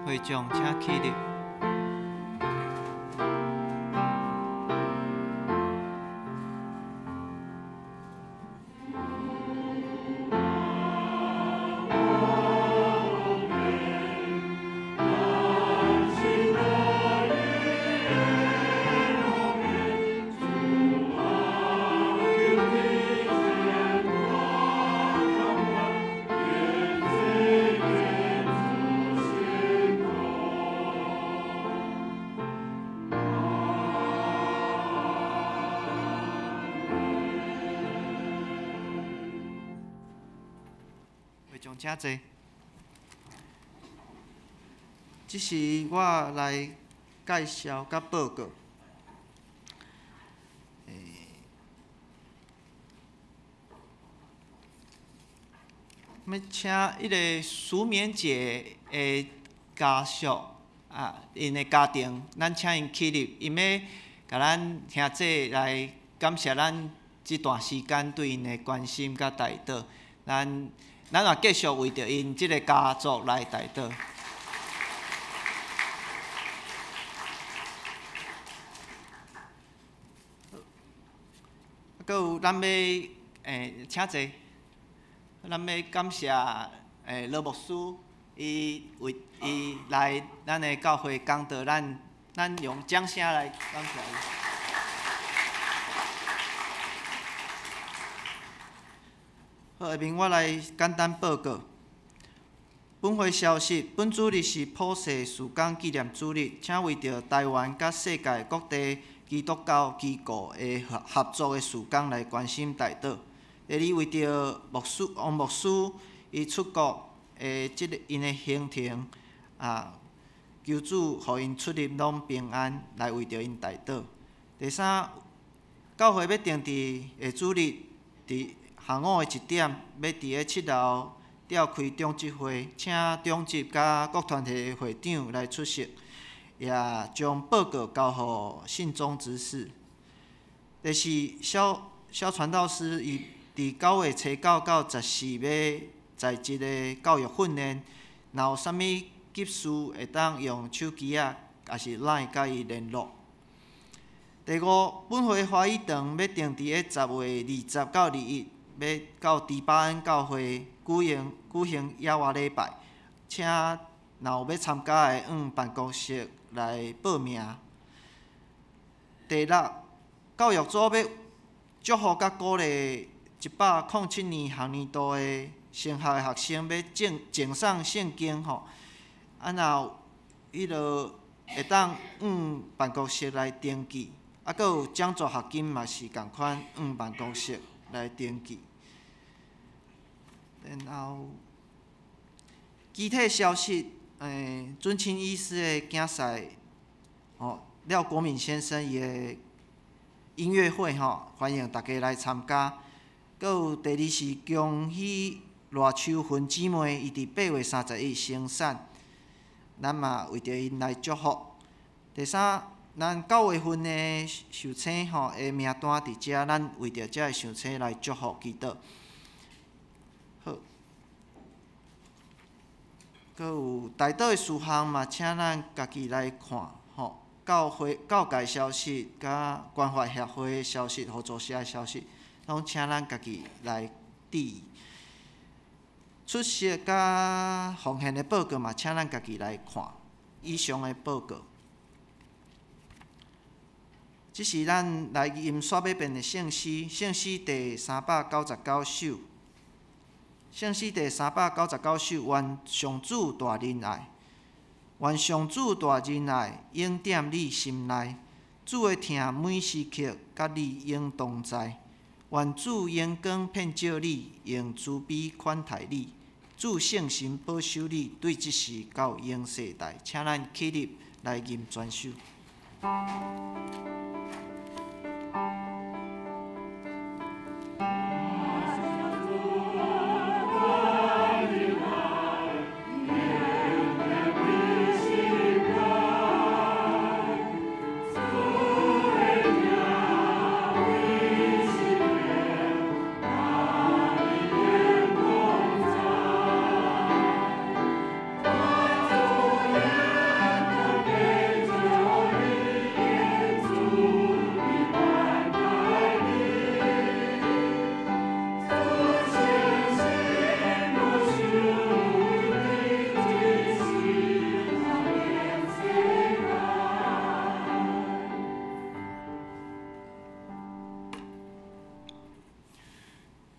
會眾請起立。請坐。這是我來介紹佮報告。欲請彼个淑敏姐的家屬啊，𪜶的家庭，咱請𪜶起立，𪜶欲共咱兄姊來感謝咱這段時間對𪜶的關心佮代禱，咱也繼續為著𪜶這个家族來代禱。閣有咱欲請坐，咱欲感謝羅牧師，伊為伊來咱的教會講道，咱用掌聲來感謝伊。好，下面我來簡單報告。本會消息：本主日是普世事工紀念主日，請為著台灣佮世界各地基督教機構的合作的事工來關心代禱。第二，為著牧師王牧師伊出國的這个𪜶的行程啊，求主予𪜶出入攏平安，來為著𪜶代禱。第三，教會欲定佇下主日佇下午的1點，欲佇咧7樓召開長執會，請長執佮各團體的會長來出席，也將報告交予信中執事。第四，小小傳道師伊佇9月初9到14欲在職的教育訓練，若有啥物急事，會當用手機仔，抑是 LINE 佮伊聯絡。第五，本會華語堂欲定佇咧10月20到21，欲到迪巴恩教會舉行野外禮拜，請若有欲參加的，向辦公室來報名。第六，教育組欲祝福佮鼓勵107年學年度的升學的學生，欲贈送聖經吼，啊，若有彼落會當向辦公室來登記，啊，閣有獎助學金嘛是仝款，向辦公室來登記。然後，其他消息，尊亲医师的竞赛，吼，廖国敏先生伊的音乐会吼，欢迎大家来参加。阁有第二是恭喜赖秋芬姊妹，伊伫8月31生产，咱嘛为著𪜶来祝福。第三，咱9月份的受请吼的名单伫遮，咱为著遮个受请来祝福祈祷。好，阁有代祷的事项嘛，请咱家己来看吼。教会教界消息、佮关怀协会的消息、合作社的消息，拢请咱家己来注意。出席佮奉献的报告嘛，请咱家己来看。以上的报告。这是咱来吟煞欲变的圣诗，圣诗第399首。圣诗第三百九十九首，愿上主大仁爱，愿上主大仁爱，永踮你心内。主的疼每时刻佮你永同在。愿主荣光遍照你，用慈悲款待你。主圣神保守你，对这时到永世代。请咱起立来吟全首。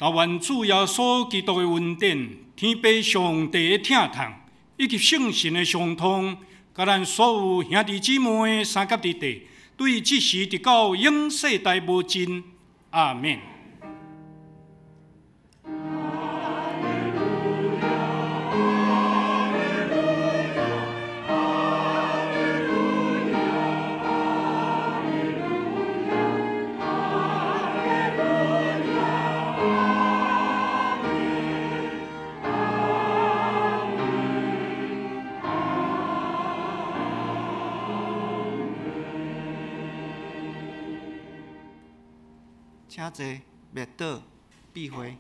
但愿主耶稣基督的恩典、天父上帝的疼痛，以及圣神的相通，佮咱所有兄弟姊妹三甲弟弟，对这时直到永世代无尽。阿们。请坐，默祷，闭会。